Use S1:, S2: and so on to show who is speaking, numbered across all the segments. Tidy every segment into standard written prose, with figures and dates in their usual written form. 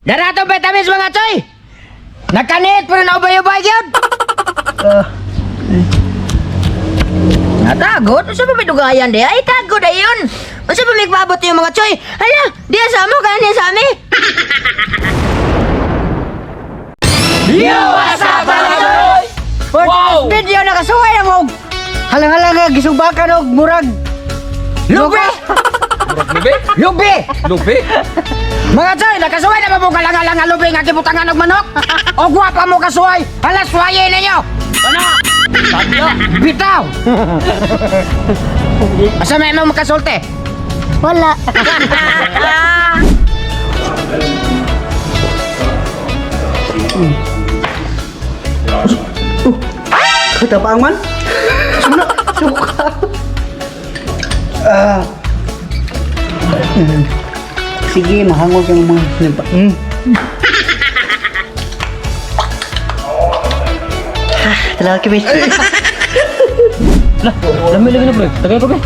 S1: Darato vitamins, mga choy. Nakanit pero naubay-ubay gyud. Natagod? Unsa ba may dugayan di? Ay, tagod ayon. Unsa ba may paabot yung mga choy? Hala, diya sa mo, kanin sa ami. Yo, what's up, mga choy?
S2: For
S3: Wow!
S2: this video nakasuway na mo. Halang-halang nga gisubakan og murag.
S1: Lubi!
S3: Lubi?
S1: Lubi!
S3: Lubi?
S1: Mga choy, nakasuway na ba mo kalangalang nga lubi nga gibutangan og manok? O gwapa mo kasuway? Hala, suwayin ninyo!
S3: Ano? Sadya.
S1: Bitaw! Asa may mo makasulti?
S4: Wala.
S2: Katapaang man. Suna, suka. Ah. Sige, mahangog yung mga nimpa. Talaga kami.
S3: Lami lagi na, pre. Tagay ko, pre.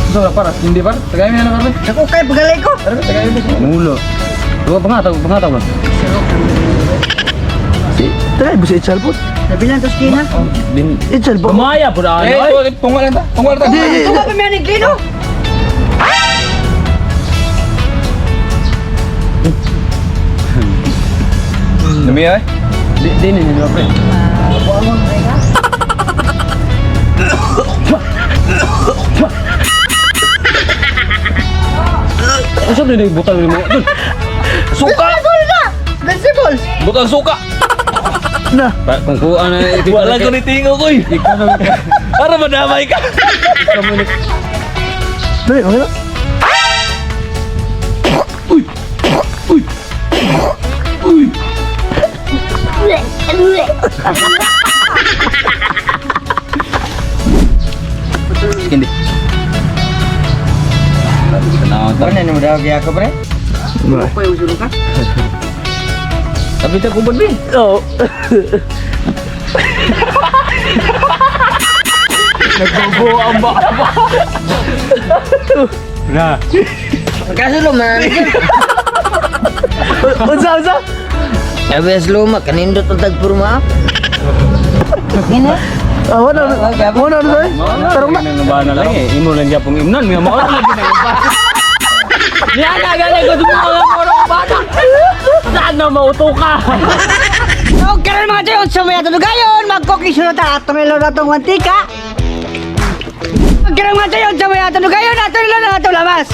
S3: Gusto ka para? Hindi par? Tagay mo na, pre.
S2: Ako kay pagalay ko.
S3: Tara, tagay mo. Mulo. Dua pangatag, pangatag ba?
S5: Try busa itchal po.
S2: Nabilan to skina.
S3: Din.
S5: Itchal po.
S3: Kumaya po na. Eh, tunga lang ta. Tunga lang ta.
S2: Tunga pa mi aning klino.
S3: Lami ay. Di di ni ni pre. Unsa ni butang nimo? Dun. Suka.
S2: Vegetables.
S3: Butang suka.
S5: Na.
S3: Kung kuha na
S6: Wala ko ni tingo ko eh. Para madamay ka.
S5: Dali, okay na.
S3: Hindi.
S1: Ano na mo daw kaya ko, pre?
S3: Tapi tak kubon bi.
S5: Oo.
S3: Nagbobo ang baba. Na.
S1: Kaso man.
S5: Unsa, unsa?
S1: Abes luma, kanindot ang tagpurma.
S5: Ah, wala na. Wala na, sir. Tarong na.
S3: Nang na lang eh. Imo lang gyapong imnon, may mao lang gyud ang Niya na gani ko tumuha nga moro bata. Saan na mauto ka?
S2: So, karon mga choy, unsa may atong gayon, mag-cooking show na ta atong ilo na atong mantika. Karon mga choy, unsa may atong gayon, atong ilo na atong lamas.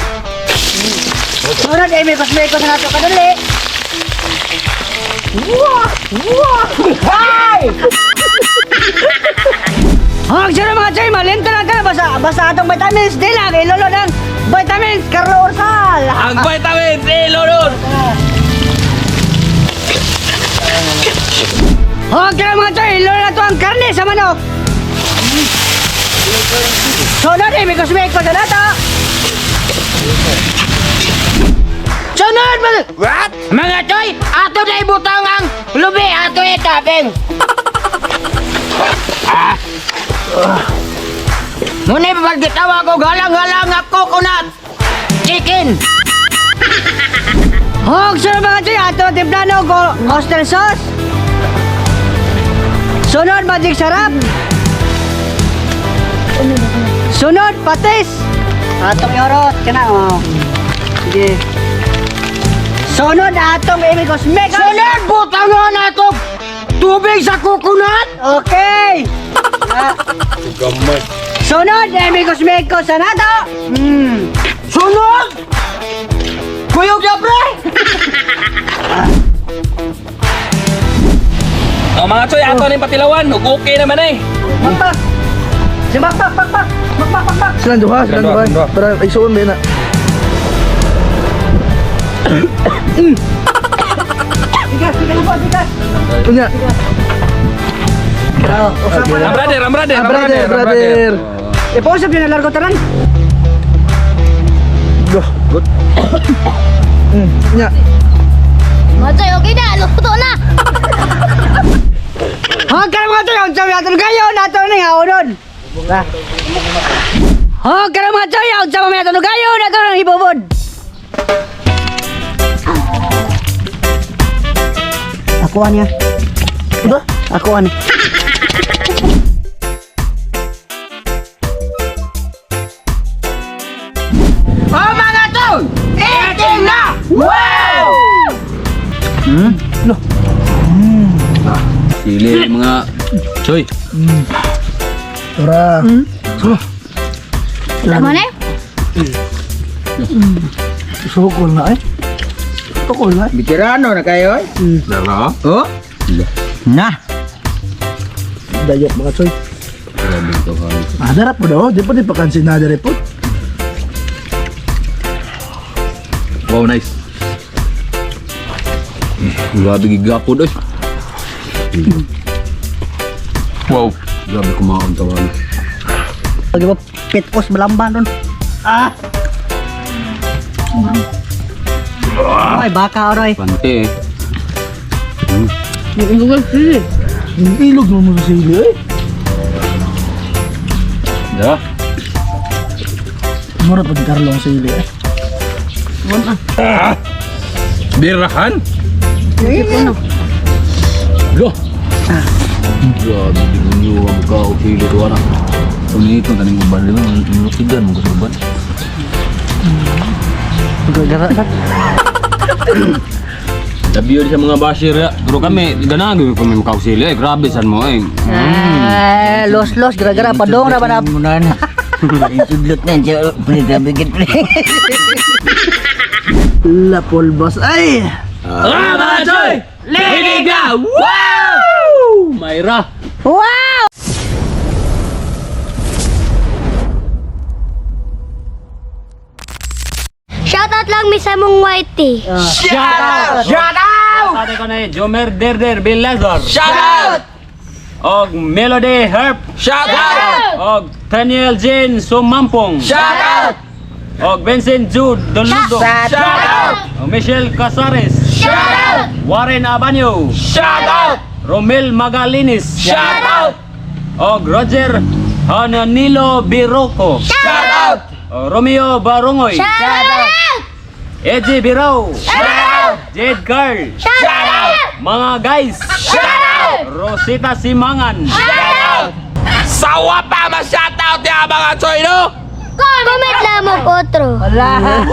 S2: Sunod ay may pasmeko sa nato kadali. Wah! Wah! Ay! Ang sino mga choy, malinto na tayo basta basta atong vitamins di lang ilolo ng vitamins Carlo Orsal.
S6: Ang vitamins, eh, Lord.
S2: Ang karon mga choy, ilolo na to ang karne sa manok. Sunod ay may kosmeko sa nato.
S1: Sunod mga... What? Mga choy, ato na ibutang ang lubi, ato itabing. Ah. Muna ipapagkitawa ko, galang-galang nga coconut chicken.
S2: Hog, sunod mga choy, ato ang timplano ko oyster sauce. Sunod, magic sarap. Sunod, patis. Atong iorot, kana oh. Sige. Sunod, atong imigos mega.
S1: Sunod, butangan ato tubig sa coconut.
S2: Okay. Ah. Sunod, imigos mego sa nato.
S1: Sunod! Kuyog na, pre!
S6: Oh, mga choy, ato na yung patilawan. Ug okay naman eh.
S2: Makpak. Si makpak, pakpak. Makpak, pakpak.
S5: Silang duha, silang
S3: Silang duha,
S5: duha.
S3: duha.
S5: Para isuon ba na.
S2: Bigas, bigas po, bigas.
S5: Unya.
S2: Oh, usapan
S6: Ang brother, ang brother,
S5: Ah,
S6: ang
S5: brother,
S6: brother, ang brother.
S5: brother.
S2: Ipausap yun ang largo tanan.
S5: Go. Good. Unya.
S4: Mga choy, okay na. Luto na.
S2: Hog karon mga choy, unsa may atong gayon, ato ning haonon. Ba. Hog karon mga choy, unsa may atong gayon, ato nang hibobod. Ako niya.
S5: Diba?
S2: Ako ani.
S1: Oh mga tol! Eating na! Wow!
S6: Sili mga Choy.
S5: Tara.
S4: Tama na eh.
S5: Sukol na eh. Tukol na eh.
S1: Bitirano na kayo eh.
S6: Dara.
S1: Oh? Na.
S5: Dayok mga choy.
S6: Grabe to ha.
S5: Ah, darap po daw. Di pa di pa kansin na dere po.
S6: Wow, nice. Grabe gigapod oy. Wow. Grabe kumaon to ano.
S2: Pag iba pitkos balamban ron. Ah. Ay, baka oray.
S6: Pante. Eh.
S5: Yung ilog mo mo sa sili eh.
S6: Da.
S5: Mura pag Carlo ang sili eh.
S6: Birahan. Lo. Grabe demonyo ang mukha o sili to ana. Unito taning uban di ba? Nutigan mo sa uban. Tabi yun sa mga basher ya. Pero kami, ganahan kami kami makausili. Eh, grabe san mo eh.
S2: Eh, los los gara-gara padong ra ba na.
S1: Sudlot na siya. Pinagabigit pre.
S5: La polvos. Ay!
S3: Ah, mga Choy! Linig na! Wow! Mayra!
S2: Wow!
S4: Shoutout lang mi sa mong whitey.
S3: Shout out!
S1: Shout out!
S3: Ate ko na eh, Jomer Derder Bilazor. Shout out! Og Melody Herp. Shout out! Og Daniel Jane Sumampong. Shout out! Og Vincent Jude Doludo.
S1: Shout out!
S3: Og Michelle Casares.
S4: Shout out!
S3: Warren Abanyo.
S6: Shout out!
S3: Romel Magalinis.
S6: Shout out!
S3: Og Roger Hananilo Biroco.
S6: Shout out!
S3: Og Romeo Barongoy.
S4: Shout out!
S3: Eji Biraw.
S4: Shout out!
S3: Jade Carl.
S4: Shout out!
S3: Mga guys.
S4: Shout out!
S3: Rosita Simangan.
S4: Shout out!
S6: Sawa pa ma-shout out ya mga Choy no?
S4: Comment lang mo otro.
S2: Wala.